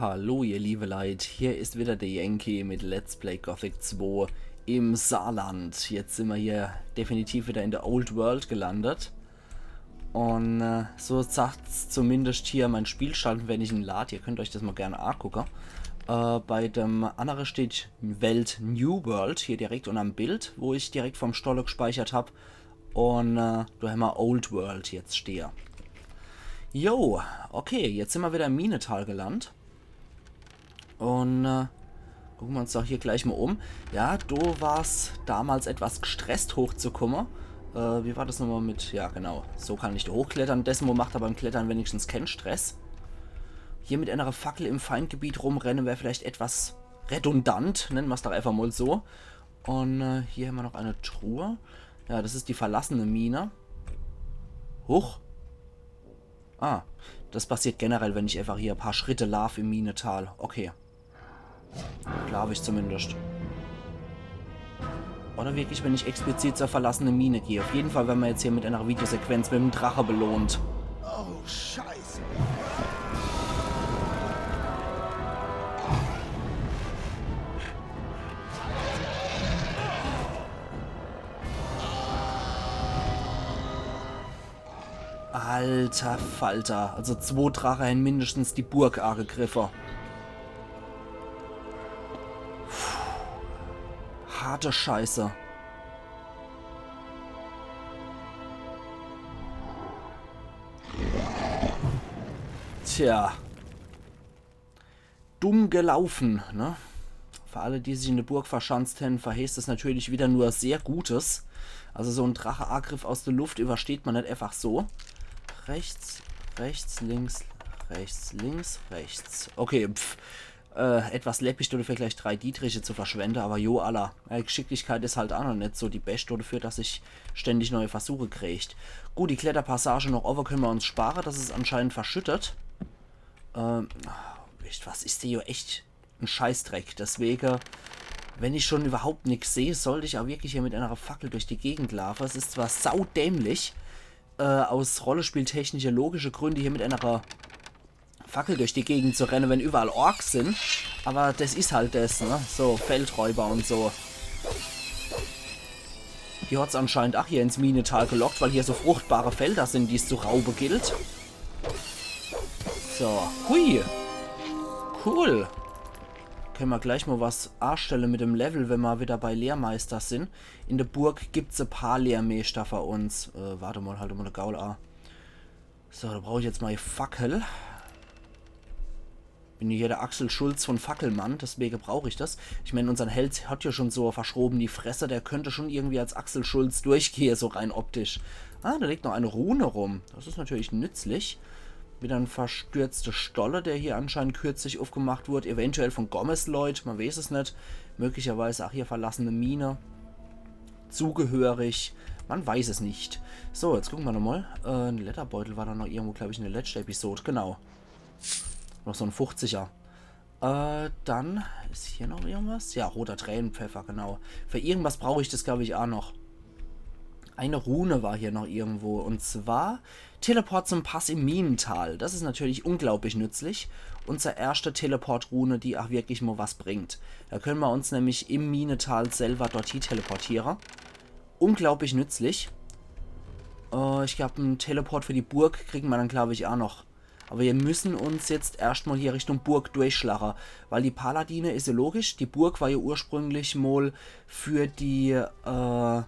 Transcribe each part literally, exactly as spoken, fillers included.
Hallo ihr liebe Leit, hier is wieder der Yankee mit Let's Play Gothic zwei im Saarland. Jetzt sin mer hier definitiv wieder in der Old World gelandet. Un äh, so sagt's zumindest hier mein Spielstand, wenn ich en lad. Ihr könnt euch des mol gern agucke. Äh, bei dem annere steht Welt New World, hier direkt unnerm Bild, wo ich direkt vom Stolle gespeichert hab. Un äh, do hämmer Old World jetzt stehe. Jo, okay, jetzt sin mer wieder im Minetal gelandet. Un äh, gucke mer uns doch hier gleich mol um. Ja, do war's damals etwas gestresst hochzukumme. Äh, wie war des nochmol mit... Ja, genau. So kann ich do hochklettere. Des mol macht er beim Klettere wenigstens kän Stress. Hier mit enere Fackel im Feindgebiet rumrenne wär vielleicht etwas redundant, nenne mer's doch äfach mol so. Un äh, hier hämmer noch e Truh. Ja, des is die verlassene Mine. Huch. Ah, des passiert generell, wenn ich äfach hier e paar Schritte laaf im Minetal. Okay. Glaab ich zumindest. Oder wirklich, wenn ich explizit zur verlassene Mine geh. Uff jeden Fall wern mer jetzt hier mit ener Videosequenz mit em Drache belohnt. Oh, Scheiße. Alter Falter, also zwo Drache hän mindestens die Burg agegriffe. Puh. Harte Scheiße. Tja. Dumm gelaufen, ne? Für alle, die sich in der Burg verschanzt hän, verheißt es natürlich wieder nur sehr Gutes. Also so en Dracheagriff aus der Luft übersteht man net einfach so. Rechts, rechts, links, rechts, links, rechts. Okay, pff. Äh, etwas läppisch, dodefür gleich drei Dietriche zu verschwende, aber jo, alla. Äh, Geschicklichkeit is halt aa noch net so die beschte, dodefür, dass ich ständig neue Versuche kriegt. Gut, die Kletterpassage noch owwe könne mer uns spare, des is anscheinend verschüttet. Ähm, echt, was is der hier echt en Scheißdreck. Deswege, wenn ich schon überhaupt nix seh, sollt ich aa wirklich hier mit ener Fackel durch die Gegend laafe. Es is zwar saudämlich, äh, aus rollespieltechnische, logische Gründe hier mit ener Fackel durch die Gegend zu renne, wenn überall Orks sin. Aber des is halt des, ne? So, Feldräuber un so. Die hat's anscheinend aa hier ins Minetal gelockt, weil hier so fruchtbare Felder sin, die's zu raube gilt. So, hui. Cool. Könne mer gleich mol was aastelle mit dem Level, wenn mer wieder bei Lehrmeister sin. In der Burg gibt's e paar Lehrmeister für uns. Äh, wart mol, halt mol de Gaul aa. So, do brauch ich jetzt mol e Fackel. Bin jo hier der Axel Schulz von Fackelmann, deswege brauch ich des. Ich mein, unsern Held hat jo schon so verschrobeni Fresse, der könnt schon irgendwie als Axel Schulz durchgehe, so rein optisch. Ah, do liegt noch e Rune rum. Des is natürlich nützlich. Wieder en verstürzte Stolle, der hier anscheinend kürzlich uffgemacht wurd. Eventuell von Gomez Leut, mer weeß es net. Möglicherweise aa hier verlassene Mine. Zugehörig. Mer weeß es net. So, jetzt gucke mer nochmol. Äh, en Lederbeutel war do noch irgendwo, glaab ich, in der letschte Episode. Genau. Noch so en Fuchziger. Äh, dann is hier noch irgendwas? Ja, roter Tränenpfeffer, genau. Für irgendwas brauch ich des, glaab ich, aa noch. E Rune war hier noch irgendwo. Un zwar Teleport zum Pass im Minetal. Des is natürlich unglaublich nützlich. Unsere erschte Teleport-Rune, die aa wirklich mol was bringt. Do könne mer uns nämlich im Minetal selber dorthie teleportiere. Unglaublich nützlich. Äh, ich glaab, en Teleport für die Burg kriege mer dann, glaab ich, aa noch. Aber mir müsse uns jetzt erscht mol hier Richtung Burg durchschlache. Weil die Paladine is jo logisch, die Burg war jo ursprünglich mol für die, äh,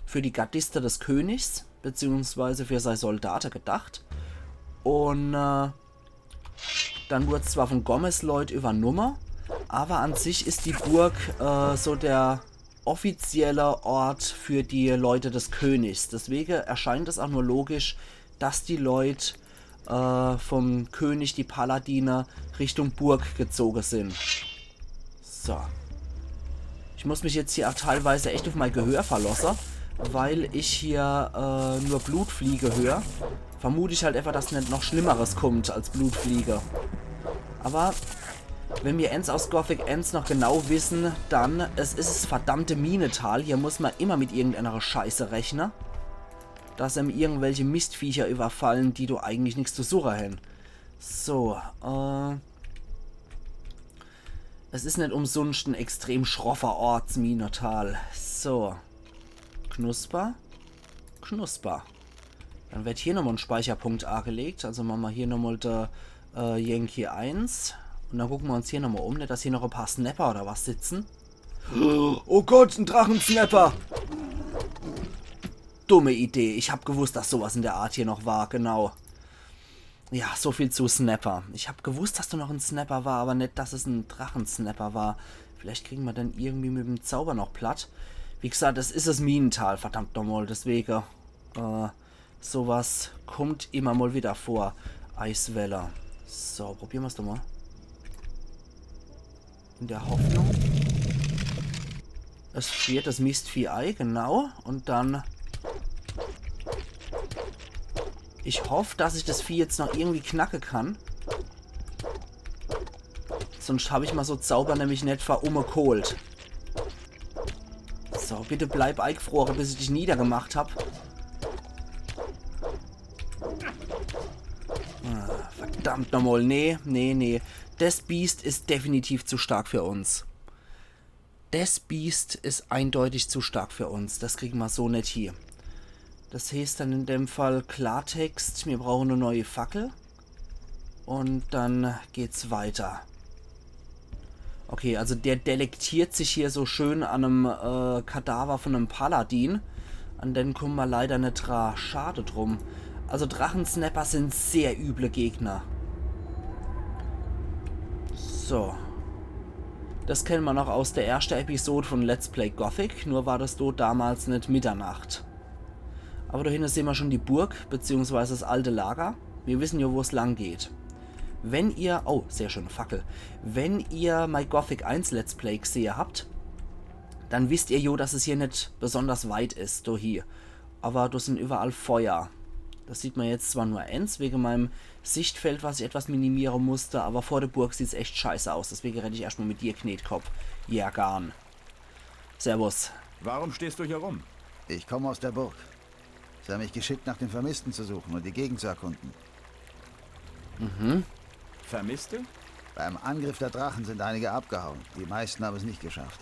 für die Gardiste des Königs, beziehungsweise für sei Soldate gedacht. Un äh, dann wurd's zwar von Gomez Leut übernumme, aber an sich is die Burg äh, so der offizielle Ort für die Leute des Königs. Deswege erscheint es aa nur logisch, dass die Leut äh, vom König, die Paladine, Richtung Burg gezoge sin. So. Ich muss mich jetzt hier aa teilweise echt uff mei Gehör verlosse, weil ich hier äh, nur Blutfliege hör. Vermut ich halt einfach, dass net noch Schlimmeres kummt als Blutfliege. Aber wenn mir ens aus Gothic ens noch genau wisse, dann, es is es verdammte Minetal. Hier muss mer immer mit irgendener Scheiße rechne. Dass em irgendwelche Mistviecher überfalle, die do eigentlich nix zu suche hän. So, äh, Es is net umsunscht en extrem schroffer Ort, 's Minetal. So. Knusper. Knusper. Dann werd hier nochmal en Speicherpunkt agelegt. Also mache mer hier nochmal de äh, Yankee eins. Un dann gucke mer uns hier nochmal um. Net, dass hier noch e paar Snapper oder was sitze. Oh Gott, en Drachensnapper! Dumme Idee. Ich hab gewusst, dass sowas in der Art hier noch war. Genau. Ja, so viel zu Snapper. Ich hab gewusst, dass do noch en Snapper war, aber net, dass es en Drachensnapper war. Vielleicht kriege mer den irgendwie mit em Zauber noch platt. Wie gesagt, es is es Minetal, verdammt nochmal. Deswege, äh, sowas kommt immer mal wieder vor. Eiswelle. So, probiere mer's doch mal. In der Hoffnung. Es friert das Mistvieh ei, genau. Un dann. Ich hoff, dass ich das Vieh jetzt noch irgendwie knacke kann. Sunscht hab ich mei so Zauber nämlich net fer umme geholt. So, bitte bleib eigfrore, bis ich dich niedergemacht hab. Ah, verdammt nochmal. Nee, nee, nee. Das Biest is definitiv zu stark für uns. Das Biest is eindeutig zu stark für uns. Das kriege mer so net hie. Das heeßt dann in dem Fall Klartext, mir brauche e neie Fackel. Un dann geht's weiter. Okay, also der delektiert sich hier so schön an em äh, Kadaver von em Paladin. An den kumme mer leider net dra. Schade drum. Also Drachensnapper sin sehr üble Gegner. So. Das kenne mer noch aus der erschte Episode von Let's Play Gothic, nur war das do damals net Mitternacht. Aber do hinne sehn mer schon die Burg, beziehungsweise das alte Lager. Mir wissen jo, wo's lang geht. Wenn ihr, oh, sehr schöne Fackel. Wenn ihr mei Gothic eins Let's Play gesehe habt, dann wisst ihr jo, dass es hier net besonders weit is, do hie. Aber do sin überall Feuer. Das sieht mer jetzt zwar nur ens wege meim Sichtfeld, was ich etwas minimiere musste, aber vor der Burg sieht's echt scheiße aus. Deswege red ich erscht mal mit dir, Knetkopp. Jergan. Servus. Warum stehst du hier rum? Ich komme aus der Burg. Sie haben mich geschickt, nach den Vermissten zu suchen und die Gegend zu erkunden. Mhm. Vermisste? Beim Angriff der Drachen sind einige abgehauen. Die meisten haben es nicht geschafft.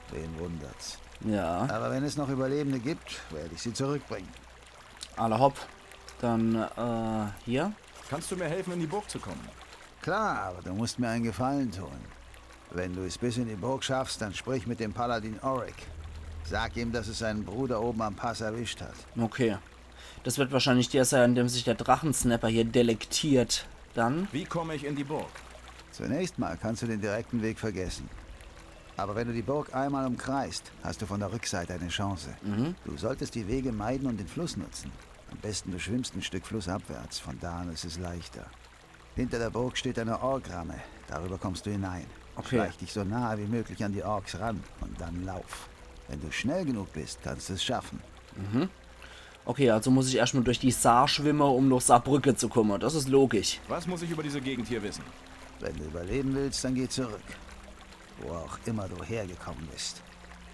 Wen wundert's? Ja. Aber wenn es noch Überlebende gibt, werde ich sie zurückbringen. Alla hopp. Dann, äh, hier. Kannst du mir helfen, in die Burg zu kommen? Klar, aber du musst mir einen Gefallen tun. Wenn du es bis in die Burg schaffst, dann sprich mit dem Paladin Oric. Sag ihm, dass es seinen Bruder oben am Pass erwischt hat. Okay. Das wird wahrscheinlich der sein, an dem sich der Drachensnapper hier delektiert. Dann. Wie komme ich in die Burg? Zunächst mal kannst du den direkten Weg vergessen. Aber wenn du die Burg einmal umkreist, hast du von der Rückseite eine Chance. Mhm. Du solltest die Wege meiden und den Fluss nutzen. Am besten du schwimmst ein Stück flussabwärts, von da an ist es leichter. Hinter der Burg steht eine Ork-Ramme, darüber kommst du hinein. Okay. Schleich dich so nahe wie möglich an die Orks ran und dann lauf. Wenn du schnell genug bist, kannst du es schaffen. Mhm. Okay, also muss ich erscht mal durch die Saar schwimme, um nach Saarbrücke zu komme. Das is logisch. Was muss ich über diese Gegend hier wissen? Wenn du überleben willst, dann geh zurück. Wo auch immer du hergekommen bist.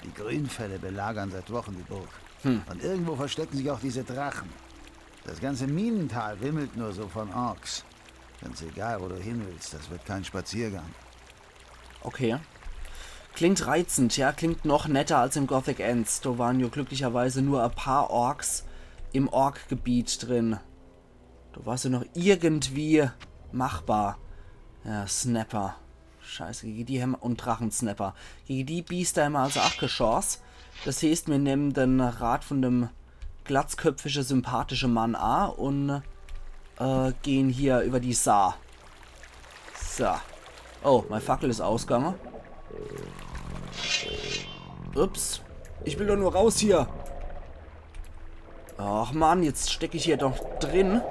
Die Grünfelle belagern seit Wochen die Burg. Hm. Und irgendwo verstecken sich auch diese Drachen. Das ganze Minental wimmelt nur so von Orks. Ganz egal, wo du hin willst, das wird kein Spaziergang. Okay. Klingt reizend, ja, klingt noch netter als in Gothic eens. Do waren jo glücklicherweise nur e paar Orks im Ork-Gebiet drin. Do war's jo noch irgendwie machbar. Ja, Snapper. Scheiße, gege die hämmer, un Drachensnapper. Gege die Biester hämmer also ach kä Chance. Das heeßt, mir nemmen den Rat von dem glatzköpfische, sympathische Mann a un, äh, gehen hier über die Saar. So. Oh, mei Fackel is ausgange. Ups. Ich will doch nur raus hier. Ach Mann, jetzt steck ich hier doch drin.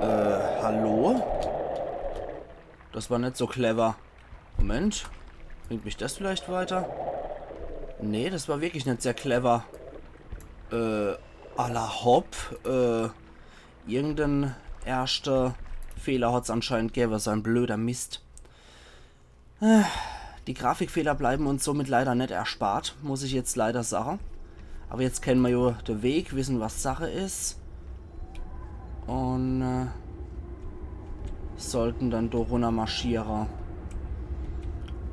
Äh, hallo? Das war net so clever. Moment. Bringt mich das vielleicht weiter? Nee, das war wirklich net sehr clever. Äh, alla hopp. Äh, irgenden erschte Fehler hat's anscheinend gewwe, so en blöder Mist. Äh, die Grafikfehler bleiben uns somit leider net erspart, muss ich jetzt leider sage. Aber jetzt kenne mer jo de Weg, wissen, was Sache is. Un, äh, sollten dann do runner marschiere.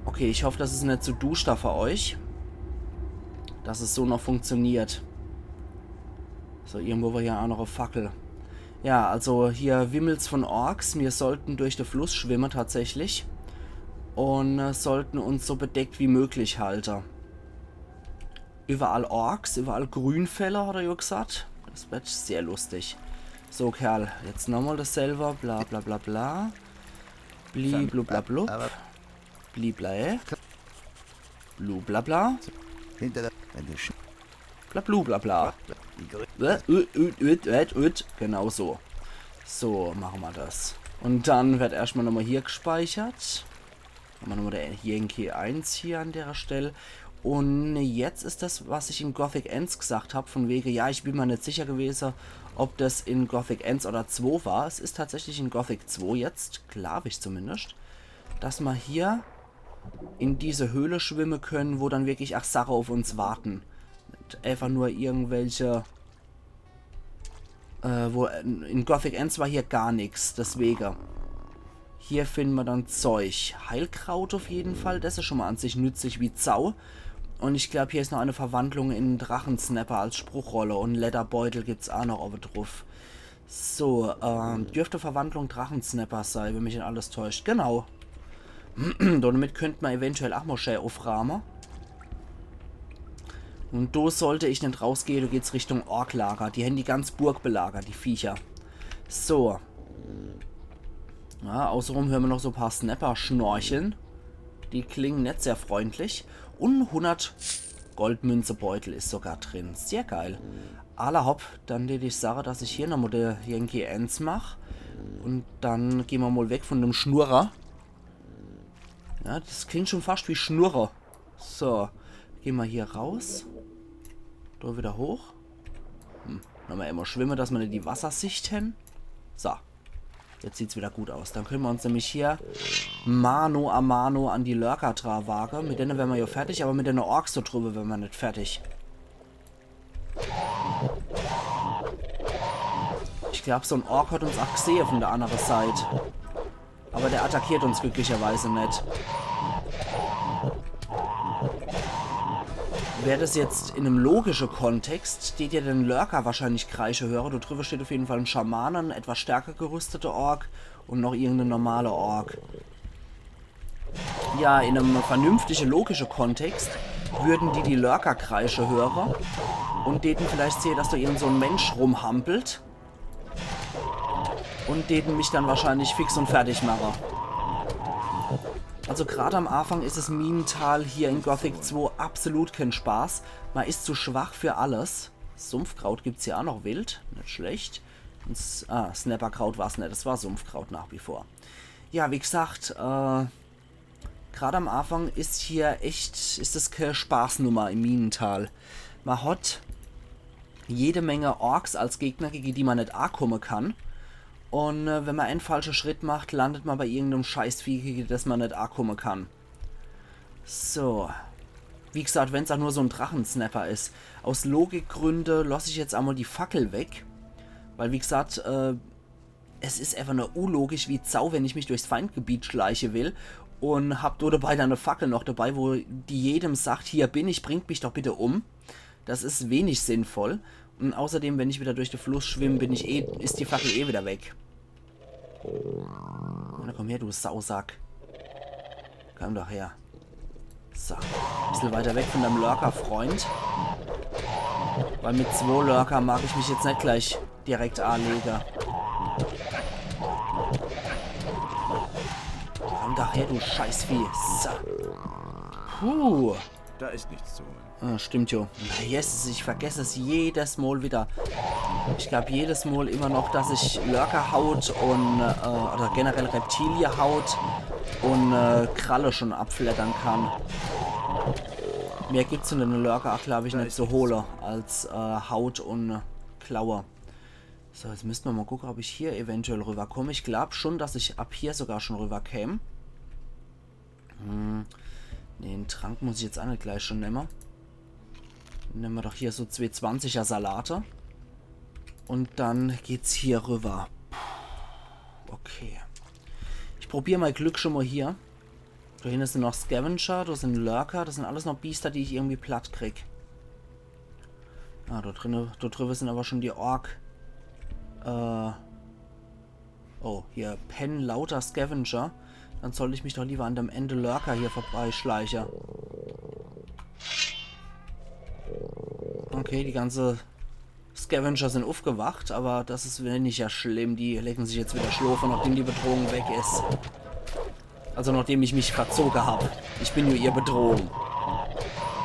Okay, ich hoff, das is net zu duschter für euch. Dass es so noch funktioniert. So, irgendwo war hier aa noch e Fackel. Ja, also hier wimmelt's von Orks. Mir sollten durch de Fluss schwimme tatsächlich. Un äh, sollten uns so bedeckt wie möglich halte. Überall Orks, überall Grünfeller, hat er jo gesagt. Das wird sehr lustig. So, Kerl, jetzt nochmal dasselbe. Bla bla bla bla. Bli, blub, bla, blub. Bli, bla, äh. Blu, bla, bla. Hinter der. Wenn du sch- Bla, blu, bla, bla. Äh, üt, üt, üt, üt, üt. Genau so. So, mache mer das. Un dann wird erschtmal nochmal hier gespeichert. Mache mer nochmal der Yankee eins hier an der Stelle. Un jetzt is das, was ich in Gothic eens gesagt hab, von wege, ja, ich bin mer net sicher gewese, ob das in Gothic eens oder zwo war. Es is tatsächlich in Gothic zwo jetzt, glaab ich zumindest, dass mer hier in diese Höhle schwimme können, wo dann wirklich ach Sache auf uns warten. Net einfach nur irgendwelche, äh, wo, in Gothic eens war hier gar nix, deswege. Hier finden mer dann Zeug. Heilkraut auf jeden Fall, das is schon mal an sich nützlich wie Sau. Un ich glaab, hier is noch e Verwandlung in en Drachensnapper als Spruchrolle un Lederbeutel gibt's aa noch owwe druff. So, ähm, dürfte Verwandlung Drachensnapper sei, wenn mich net alles täuscht. Genau. Damit könnt mer eventuell ach mol schee ufraame. Un do sollte ich net rausgehe, do geht's Richtung Orklager. Die hän die ganz Burg belagert, die Viecher. So. Ja, außerum höre mer noch so e paar Snapper schnorcheln. Die klingen net sehr freundlich. Un hundert Goldmünzebeutel is sogar drin. Sehr geil. Alla hopp, dann deet ich sage, dass ich hier nochmal de Yankee eens mach. Un dann gehn mer mal weg von dem Schnurrer. Ja, das klingt schon fascht wie Schnurrer. So, gehn mer hier raus. Do wieder hoch. Hm, nochmal immer schwimme, dass mer net die Wassersicht hän. So. Jetzt sieht's wieder gut aus. Dann könne mer uns nämlich hier Mano a Mano an die Lurker dra wage. Mit denne wäre mer jo fertig, awwer mit denne Orks do drüwwe wäre mer net fertig. Ich glaab, so en Ork hat uns ach gesehe von der annere Seit. Awwer der attackiert uns glücklicherweise net. Wär das jetzt in em logische Kontext, deet ihr den Lurker wahrscheinlich kreische höre. Do drüwwe steht auf jeden Fall en Schamane, en etwas stärker gerüstete Ork un noch irgenden normale Ork. Ja, in em vernünftige, logische Kontext würden die die Lurker kreische höre un deeten vielleicht sehe, dass do irgend so en Mensch rumhampelt. Un deeten mich dann wahrscheinlich fix un fertig mache. Also grad am Anfang is es Minental hier in Gothic zwo absolut keen Spaß. Mer is zu schwach für alles. Sumpfkraut gibt's hier ach noch wild. Net schlecht. Un S-, ah, Snapperkraut war's net. Das war Sumpfkraut nach wie vor. Ja, wie gesagt, äh, grad am Anfang is hier echt, is das kee Spaßnummer im Minental. Mer hat jede Menge Orks als Gegner, gege die mer net akumme kann. Un, äh, wenn mer en falsche Schritt macht, landet mer bei irgendem Scheißvieh, gege das mer net akumme kann. So. Wie gesagt, wenn's ach nur so en Drachensnapper is. Aus Logikgründe loss ich jetzt emol die Fackel weg. Weil, wie gesagt, äh, es is einfach nur ulogisch wie Sau, wenn ich mich durchs Feindgebiet schleiche will un hab do dabei dann e Fackel noch dabei, wo die jedem sagt, hier bin ich, bringt mich doch bitte um. Das is wenig sinnvoll. Un außerdem, wenn ich wieder durch de Fluss schwimm, bin ich eh, is die Fackel eh wieder weg. Na komm her, du Sausack. Komm doch her. So, bissel weiter weg von deinem Lurker-Freund. Weil mit zwo Lurker mag ich mich jetzt net gleich direkt anlege. Komm doch her, du Scheißvieh. So. Puh. Da ist nichts zu holen. Ah, stimmt jo. Na, yes, ich vergess es jedes Mol wieder. Ich glaab jedes Mol immer noch, dass ich Lurker-Haut un, äh, oder generell Reptilie-Haut un, äh, Kralle schon abfleddern kann. Mehr gibt's in de Lurker ach, glaab ich, net zu hole als, äh, Haut un Klaue. So, jetzt müsst mer mol gucke, ob ich hier eventuell rüberkomm. Ich glaab schon, dass ich ab hier sogar schon rüberkäm. Hm. Nee, en Trank muss ich jetzt ach net gleich schon nemme. Nemme mer doch hier so zwee Zwanziger Salate. Un dann geht's hier rüber. Puh. Okay. Ich probier mei Glück schon mol hier. Do hinne sin noch Scavenger, do sin Lurker, das sin alles noch Biester, die ich irgendwie platt krieg. Ah, do drinne, do driwwe sin awwer schon die Ork. Äh. Oh, hier, Pen lauter Scavenger. Dann sollt ich mich doch liewer an dem ääne Lurker hier vorbeischleiche. Okay, die ganze Scavenger sin uffgewacht, awwer das is weniger schlimm. Die legen sich jetzt widder schlofe, nachdem die Bedrohung weg is. Also nachdem ich mich verzoge hab. Ich bin jo ihr Bedrohung.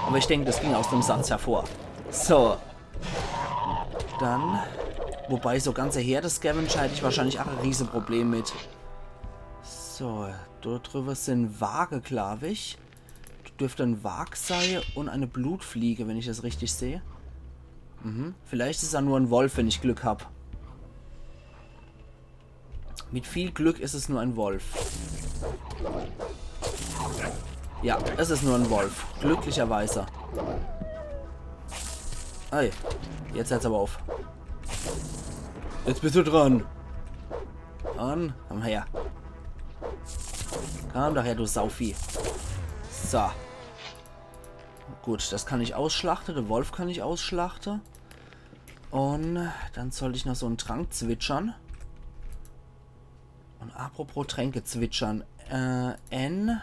Awwer ich denk, das ging aus dem Satz hervor. So. Dann. Wobei, so ganze Herde Scavenger hätt ich wahrscheinlich ach e Rieseproblem mit. So, do driwwe sin Warge, glaab ich. Dürft en Warg sei un e Blutfliege, wenn ich das richtig seh. Mhm. Vielleicht is er nur en Wolf, wenn ich Glück hab. Mit viel Glück is es nur en Wolf. Ja, es is nur en Wolf. Glücklicherweise. Ei, jetzt hört's awwer uff. Jetzt bist du dran. Un, komm her. Komm doch her, du Sauvieh. So. Gut, das kann ich ausschlachte, de Wolf kann ich ausschlachte. Un dann sollt ich noch so en Trank zwitschern. Un apropos Tränke zwitschern. Äh, en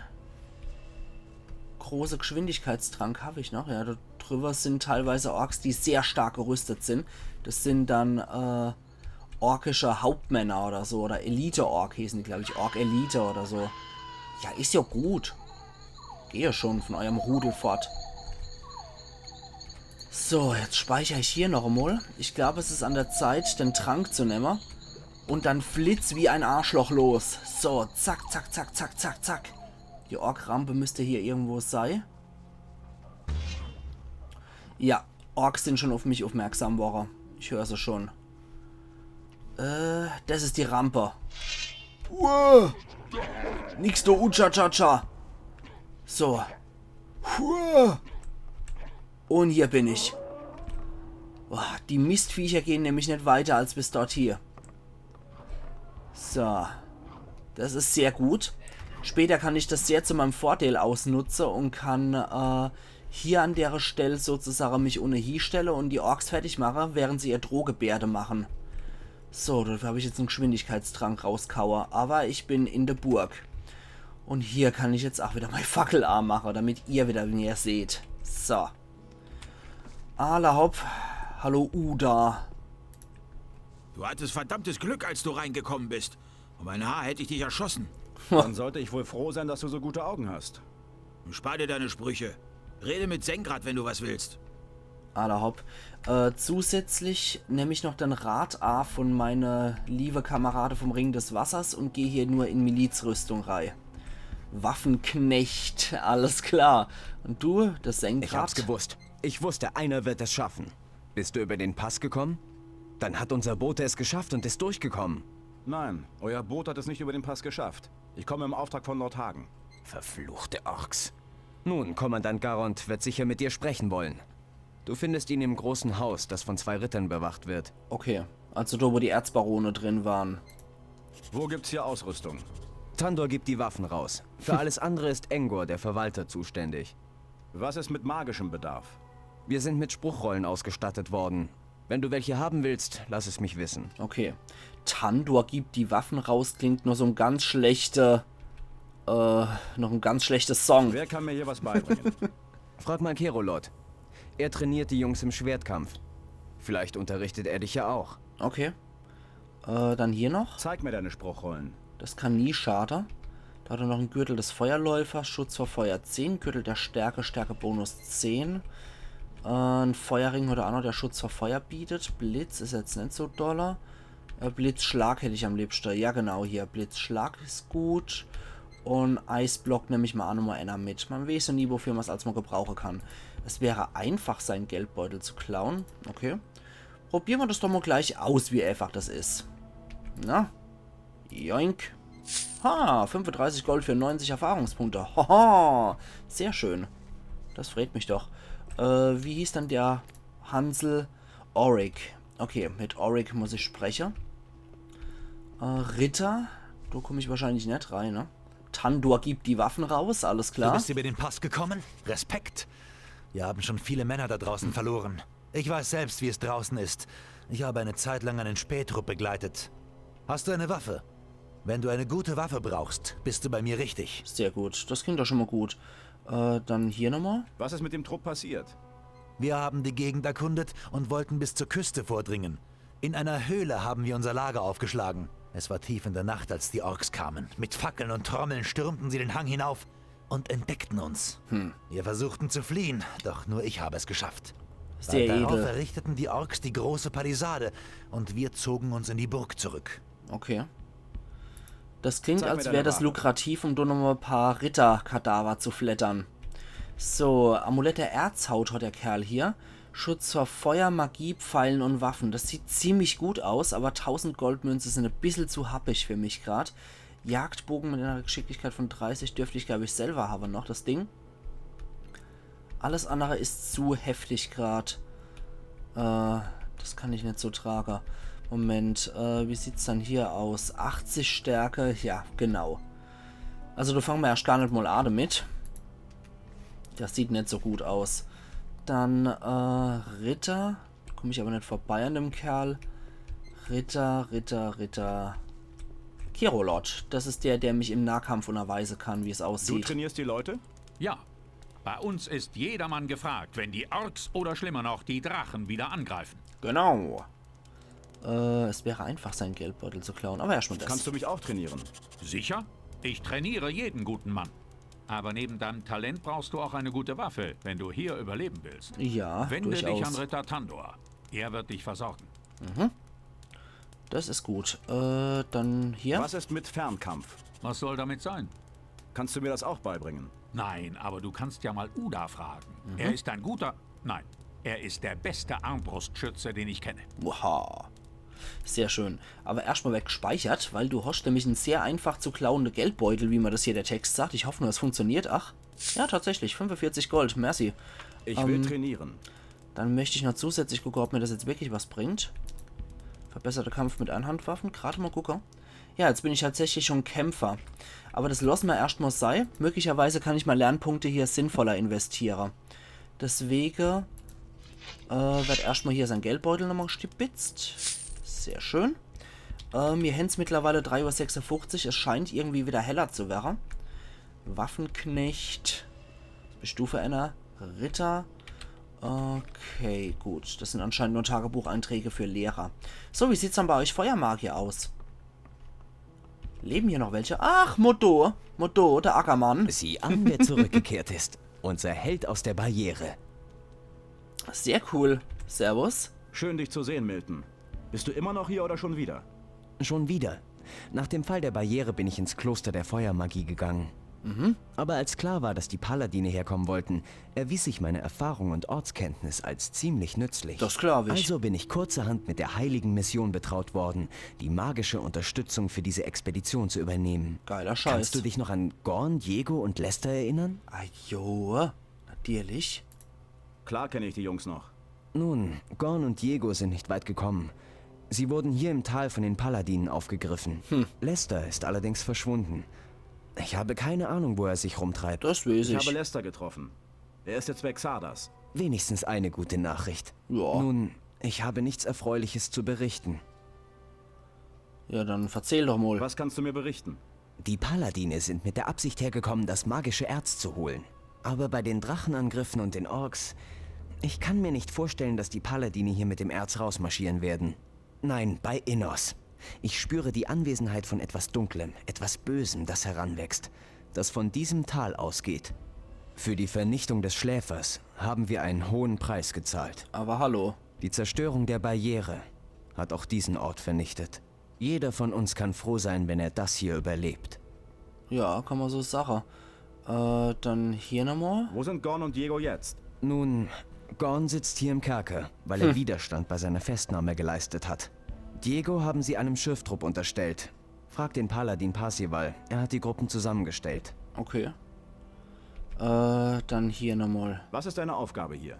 große Geschwindigkeitstrank hab ich noch. Ja, do driwwe sin teilweise Orks, die sehr stark gerüstet sin. Das sin dann, äh, orkische Hauptmänner oder so. Oder Elite-Ork hießen die, glaab ich. Ork-Elite oder so. Ja, is jo gut. Geh jo schon von eurem Rudel fort. So, jetzt speicher ich hier noch emol. Ich glaab, es is an der Zeit, den Trank zu nemme. Un dann flitz wie en Arschloch los. So, zack, zack, zack, zack, zack, zack. Die Ork-Rampe müsst hier irgendwo sei. Ja, Orks sin schon uff mich uffmerksam worre. Ich hör se schon. Äh, das is die Rampe. Uah. Nix do, utscha, tscha, tscha. So. Uah. Un hier bin ich. Boah, die Mistviecher gehn nämlich net weiter als bis dort hier. So. Das is sehr gut. Später kann ich das sehr zu meinem Vorteil ausnutze un kann, äh, hier an dere Stell sozusage mich unne hiestelle un die Orks fertig mache, während se ihr Drohgebärde mache. So, dafür hab ich jetzt en Geschwindigkeitstrank rauskaue. Awwer ich bin in de Burg. Un hier kann ich jetzt ach widder mei Fackel anmache, damit ihr widder mehr seht. So. Alla hopp. Hallo, Uda. Du hattest verdammtes Glück, als du reingekommen bist. Um ein Haar hätte ich dich erschossen. Dann sollte ich wohl froh sein, dass du so gute Augen hast. Spar dir deine Sprüche. Rede mit Sengrat, wenn du was willst. Alla hopp. Äh, zusätzlich nemm ich noch den Rat a von meine liebe Kamerade vom Ring des Wassers un geh hier nur in Milizrüstung rei. Waffenknecht, alles klar. Un du, das Sengrat? Ich hab's gewusst. Ich wusste, einer wird es schaffen. Bist du über den Pass gekommen? Dann hat unser Bote es geschafft und ist durchgekommen. Nein, euer Boot hat es nicht über den Pass geschafft. Ich komme im Auftrag von Lord Hagen. Verfluchte Orks. Nun, Kommandant Garond wird sicher mit dir sprechen wollen. Du findest ihn im großen Haus, das von zwei Rittern bewacht wird. Okay, also do, wo die Erzbarone drin waren. Wo gibt's hier Ausrüstung? Tandor gibt die Waffen raus. Für alles andere ist Engor, der Verwalter, zuständig. Was ist mit magischem Bedarf? Wir sind mit Spruchrollen ausgestattet worden. Wenn du welche haben willst, lass es mich wissen. Okay. Tandor gibt die Waffen raus, klingt noch so en ganz schlechter, äh, noch en ganz schlechter Song. Wer kann mir hier was beibringen? Frag mal Kerolot. Er trainiert die Jungs im Schwertkampf. Vielleicht unterrichtet er dich ja auch. Okay. Äh, dann hier noch. Zeig mir deine Spruchrollen. Das kann nie schade. Do hat er noch en Gürtel des Feuerläufers, Schutz vor Feuer zehn, Gürtel der Stärke, Stärke-Bonus zehn. Äh, en Feuerring hat er ach noch, der Schutz vor Feuer bietet. Blitz is jetzt net so dolle. Äh, Blitzschlag hätt ich am liebschte. Ja, genau, hier. Blitzschlag is gut. Un Eisblock nemm ich mal ach nochmal eener mit. Man weeß jo nie, wofür man's als mal gebrauche kann. Es wäre einfach, seinen Geldbeutel zu klauen. Okay. Probiere mer das doch mal gleich aus, wie einfach das is. Na? Joink. Ha, fünfunddreißig Gold für neunzig Erfahrungspunkte. Haha, sehr schön. Das freut mich doch. Äh, wie hieß dann der Hansel? Orik. Okay, mit Orik muss ich spreche. Äh, Ritter. Do komm ich wahrscheinlich net rei, ne? Tandor gibt die Waffen raus, alles Du klar. bist über den Pass gekommen? Respekt. Wir haben schon viele Männer da draußen verloren. Ich weiß selbst, wie es draußen ist. Ich habe eine Zeit lang einen Spähtrupp begleitet. Hast du eine Waffe? Wenn du eine gute Waffe brauchst, bist du bei mir richtig. Sehr gut, das klingt doch schon mal gut. Äh, dann hier nochmal. Was ist mit dem Trupp passiert? Wir haben die Gegend erkundet und wollten bis zur Küste vordringen. In einer Höhle haben wir unser Lager aufgeschlagen. Es war tief in der Nacht, als die Orks kamen. Mit Fackeln und Trommeln stürmten sie den Hang hinauf und entdeckten uns. Wir versuchten zu fliehen, doch nur ich habe es geschafft. Sehr Bald darauf edel. Errichteten die Orks die große Palisade und wir zogen uns in die Burg zurück. Okay. Das klingt, Zeig mir als deine wäre das Waffe. Lukrativ, um da nochmal ein paar Ritterkadaver zu fleddern. So, Amulett der Erzhaut hat der Kerl hier. Schutz vor Feuer, Magie, Pfeilen und Waffen. Das sieht ziemlich gut aus, aber tausend Goldmünze sind ein bisschen zu happig für mich grad. Jagdbogen mit einer Geschicklichkeit von dreißig dürfte ich, glaube ich, selber haben noch, das Ding. Alles andere ist zu heftig grad. Äh, das kann ich nicht so tragen. Moment, äh, wie sieht's dann hier aus? achtzig Stärke, ja, genau. Also da fangen wir erst gar nicht mal an damit. Das sieht nicht so gut aus. Dann, äh, Ritter. Komme ich aber nicht vorbei an dem Kerl. Ritter, Ritter, Ritter. Kirolot. Das ist der, der mich im Nahkampf unterweisen kann, wie es Du aussieht. Trainierst die Leute? Ja. Bei uns ist jedermann gefragt, wenn die Orks oder schlimmer noch die Drachen wieder angreifen. Genau. Äh, es wäre einfach, seinen Geldbeutel zu klauen. Aber erstmal das. Kannst du mich auch trainieren? Sicher? Ich trainiere jeden guten Mann. Aber neben deinem Talent brauchst du auch eine gute Waffe, wenn du hier überleben willst. Ja, Wende dich an durchaus. Ritter Tandor. Er wird dich versorgen. Das ist gut. Äh, dann hier. Was ist mit Fernkampf? Was soll damit sein? Kannst du mir das auch beibringen? Nein, aber du kannst ja mal Uda fragen. Er ist ein guter... Nein, er ist der beste Armbrustschütze, den ich kenne. Oha. Sehr schön. Aber erstmal weggespeichert, weil du hast nämlich einen sehr einfach zu klauenden Geldbeutel, wie man das hier der Text sagt. Ich hoffe nur, es funktioniert. Ach, ja, tatsächlich. fünfundvierzig Gold. Merci. Ich will Ähm, trainieren. Dann möchte ich noch zusätzlich gucken, ob mir das jetzt wirklich was bringt. Verbesserter Kampf mit Einhandwaffen. Gerade mal gucken. Ja, jetzt bin ich tatsächlich schon Kämpfer. Aber das lassen wir erstmal sei. Möglicherweise kann ich mal Lernpunkte hier sinnvoller investieren. Deswegen äh, wird erstmal hier sein Geldbeutel nochmal gestibitzt. Sehr schön. Äh, mir hän's mittlerweile drei Uhr sechsundfünfzig. Es scheint irgendwie wieder heller zu werden. Waffenknecht. Bestufe einer Ritter. Okay, gut. Das sind anscheinend nur Tagebucheinträge für Lehrer. So, wie sieht's dann bei euch Feuermagier aus? Leben hier noch welche? Ach, Modo. Modo, der Ackermann. Sieh an, wer zurückgekehrt ist. Unser Held aus der Barriere. Sehr cool. Servus. Schön, dich zu sehen, Milton. Bist du immer noch hier oder schon wieder? Schon wieder. Nach dem Fall der Barriere bin ich ins Kloster der Feuermagie gegangen. Aber als klar war, dass die Paladine herkommen wollten, erwies sich meine Erfahrung und Ortskenntnis als ziemlich nützlich. Das glaub ich. Also bin ich kurzerhand mit der heiligen Mission betraut worden, die magische Unterstützung für diese Expedition zu übernehmen. Geiler Scheiß. Kannst du dich noch an Gorn, Diego und Lester erinnern? Ah, jo, natürlich. Klar kenne ich die Jungs noch. Nun, Gorn und Diego sind nicht weit gekommen. Sie wurden hier im Tal von den Paladinen aufgegriffen. Lester ist allerdings verschwunden. Ich habe keine Ahnung, wo er sich rumtreibt. Das weiß Ich ich. habe Lester getroffen. Er ist jetzt bei Xardas. Wenigstens eine gute Nachricht. Ja. Nun, ich habe nichts Erfreuliches zu berichten. Ja, dann verzähl doch mal. Was kannst du mir berichten? Die Paladine sind mit der Absicht hergekommen, das magische Erz zu holen. Aber bei den Drachenangriffen und den Orks, ich kann mir nicht vorstellen, dass die Paladine hier mit dem Erz rausmarschieren werden. Nein, bei Innos. Ich spüre die Anwesenheit von etwas Dunklem, etwas Bösem, das heranwächst, das von diesem Tal ausgeht. Für die Vernichtung des Schläfers haben wir einen hohen Preis gezahlt. Aber hallo. Die Zerstörung der Barriere hat auch diesen Ort vernichtet. Jeder von uns kann froh sein, wenn er das hier überlebt. Ja, kann man so sagen. Äh, dann hier nochmal. Wo sind Gorn und Diego jetzt? Nun, Gorn sitzt hier im Kerker, weil er Widerstand bei seiner Festnahme geleistet hat. Diego haben sie einem Schürftrupp unterstellt. Frag den Paladin Parsival, er hat die Gruppen zusammengestellt. Okay. Äh, dann hier nochmal. Was ist deine Aufgabe hier?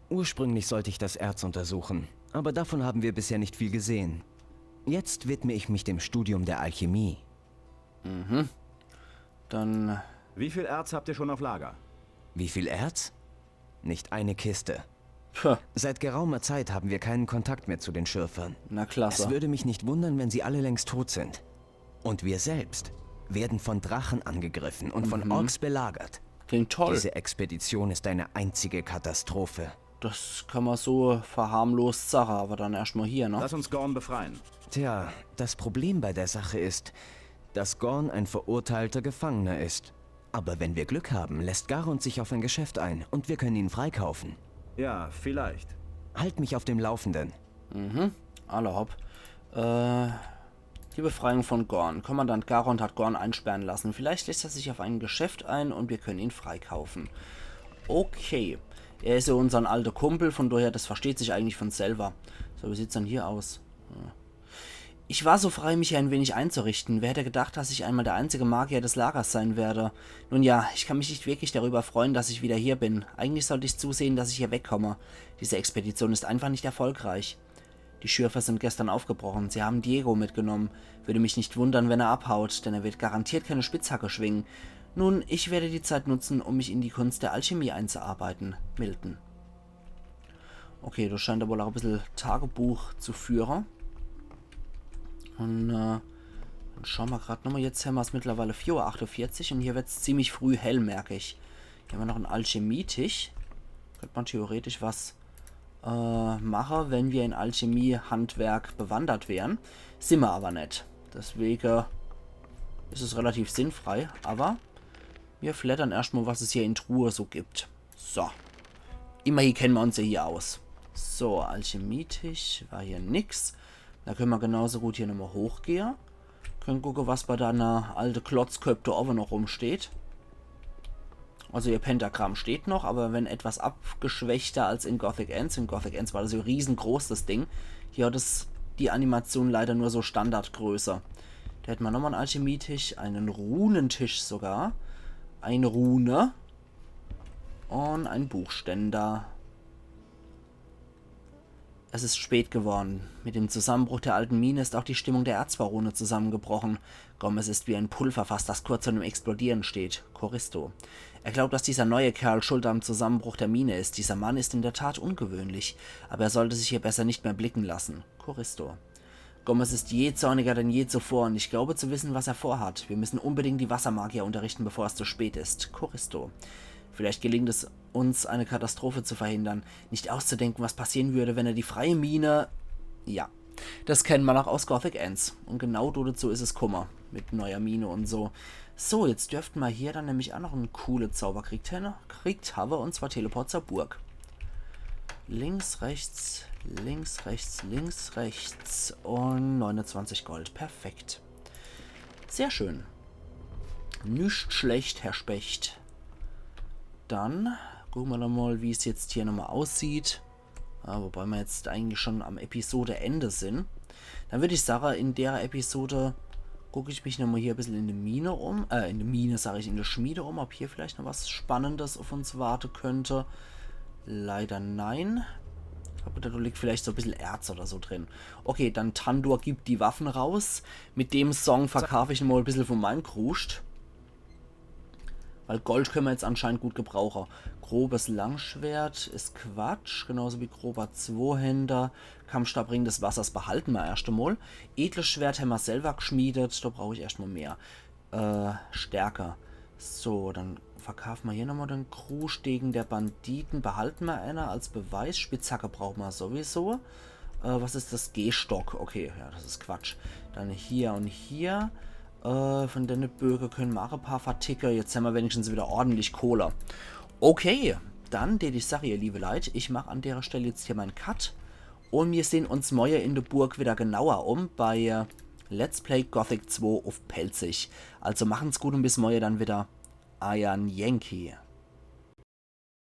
Ursprünglich sollte ich das Erz untersuchen, aber davon haben wir bisher nicht viel gesehen. Jetzt widme ich mich dem Studium der Alchemie. Mhm. Dann, Wie viel Erz habt ihr schon auf Lager? Wie viel Erz? Nicht eine Kiste. Puh, Seit geraumer Zeit haben wir keinen Kontakt mehr zu den Schürfern. na Es klasse. Würde mich nicht wundern, wenn sie alle längst tot sind. Und wir selbst werden von Drachen angegriffen und von Mhm. Orks belagert. Klingt toll. Diese Expedition ist eine einzige Katastrophe. Das kann ma so verharmlost sache, aber dann erscht mal hier, ne? Lass uns Gorn befreien. Tja, das Problem bei der Sache ist, dass Gorn ein verurteilter Gefangener ist. Aber wenn wir Glück haben, lässt Garrond sich auf ein Geschäft ein und wir können ihn freikaufen. Ja, vielleicht. Halt mich auf dem Laufenden. Mhm. Alla hopp. Äh, die Befreiung von Gorn. Kommandant Garrond hat Gorn einsperren lassen. Vielleicht lässt er sich auf ein Geschäft ein und wir können ihn freikaufen. Okay. Er is ja unsern alter Kumpel, von daher, das versteht sich eigentlich von selber. So, wie sieht's dann hier aus? Hm. Ich war so frei, mich hier ein wenig einzurichten. Wer hätte gedacht, dass ich einmal der einzige Magier des Lagers sein werde? Nun ja, ich kann mich nicht wirklich darüber freuen, dass ich wieder hier bin. Eigentlich sollte ich zusehen, dass ich hier wegkomme. Diese Expedition ist einfach nicht erfolgreich. Die Schürfer sind gestern aufgebrochen. Sie haben Diego mitgenommen. Würde mich nicht wundern, wenn er abhaut, denn er wird garantiert keine Spitzhacke schwingen. Nun, ich werde die Zeit nutzen, um mich in die Kunst der Alchemie einzuarbeiten. Milton. Okay, do scheint er wohl auch e bissel Tagebuch zu führe. Und äh, dann schaue ma grad nochmal, jetzt hämmer's mittlerweile vier Uhr achtundvierzig und hier wird's ziemlich früh hell, merk ich. Hier hämmer noch en Alchemietisch. Könnt ma theoretisch was äh, mache, wenn wir in Alchemie-Handwerk bewandert wären. Sin ma aber net. Deswege is es relativ sinnfrei, aber mir fleddern erscht mal, was es hier in Truhe so gibt. So. Immerhin kennen ma uns ja hier aus. So, Alchemietisch war hier nix. Da können ma genauso gut hier nochmal hochgehe. Können gucke, was bei deiner alte Klotzköpp do owwe noch rumsteht. Also ihr Pentagramm steht noch, aber wenn etwas abgeschwächter als in Gothic eins. In Gothic eins war das so riesengroß, das Ding. Hier hat es die Animation leider nur so Standardgröße. Da hätt ma nochmal en Alchemietisch, einen Runentisch sogar. Eine Rune. Und ein Buchständer. Es ist spät geworden. Mit dem Zusammenbruch der alten Mine ist auch die Stimmung der Erzbarone zusammengebrochen. Gomez ist wie ein Pulverfass, das kurz vor dem Explodieren steht. Choristo. Er glaubt, dass dieser neue Kerl schuld am Zusammenbruch der Mine ist. Dieser Mann ist in der Tat ungewöhnlich, aber er sollte sich hier besser nicht mehr blicken lassen. Choristo. Gomez ist jähzorniger denn je zuvor und ich glaube zu wissen, was er vorhat. Wir müssen unbedingt die Wassermagier unterrichten, bevor es zu spät ist. Choristo. Vielleicht gelingt es uns, eine Katastrophe zu verhindern. Nicht auszudenken, was passieren würde, wenn er die freie Mine... Ja. Das kennt ma noch aus Gothic eins. Und genau do dazu is es kumme. Mit neuer Mine und so. So, jetzt dürften ma hier dann nämlich auch noch en coole Zauber kriegt, henne- kriegt hawwe, und zwar Teleport zur Burg. Links, rechts, links, rechts, links, rechts. Und neunundzwanzig Gold. Perfekt. Sehr schön. Nüscht schlecht, Herr Specht. Dann gucke ma doch mal, wie's jetzt hier nochmal aussieht. Ja, wobei ma jetzt eigentlich schon am Episodeende sin. Dann würd ich sage, in der Episode guck ich mich nochmal hier e bissel in de Mine um. Äh, in de Mine, sag ich, in de Schmiede um, ob hier vielleicht noch was Spannendes auf uns warte könnte. Leider nein. Aber da liegt vielleicht so e bissel Erz oder so drin. Okay, dann Tandur gibt die Waffen raus. Mit dem Song verkauf ich mal e bissel von meinem Kruscht. Weil Gold können ma jetzt anscheinend gut gebrauche. Grobes Langschwert is Quatsch, genauso wie grober Zwohänder. Kampfstab Ring des Wassers behalten ma erscht emol. Edles Schwert hämmer selber gschmiedet, da brauch ich erscht mal mehr. Äh, Stärke. So, dann verkaufe ma hier nochmal den Kruschtdegen der Banditen. Behalten ma einer als Beweis. Spitzhacke brauche ma sowieso. Äh, was is das? Gehstock. Okay, ja, das is Quatsch. Dann hier und hier. Äh, von denne Böge können ma auch e paar verticke. Jetzt hämmer wenigstens wieder ordentlich Kohle. Okay, dann, tät ich sage, ihr liebe Leit, ich mach an dere Stelle jetzt hier mein Cut. Und mir sehn uns morje in de Burg wieder genauer um bei, äh, Let's Play Gothic zwei uff Pälzisch. Also machen's gut und bis morje dann wieder. Eiern Yankee.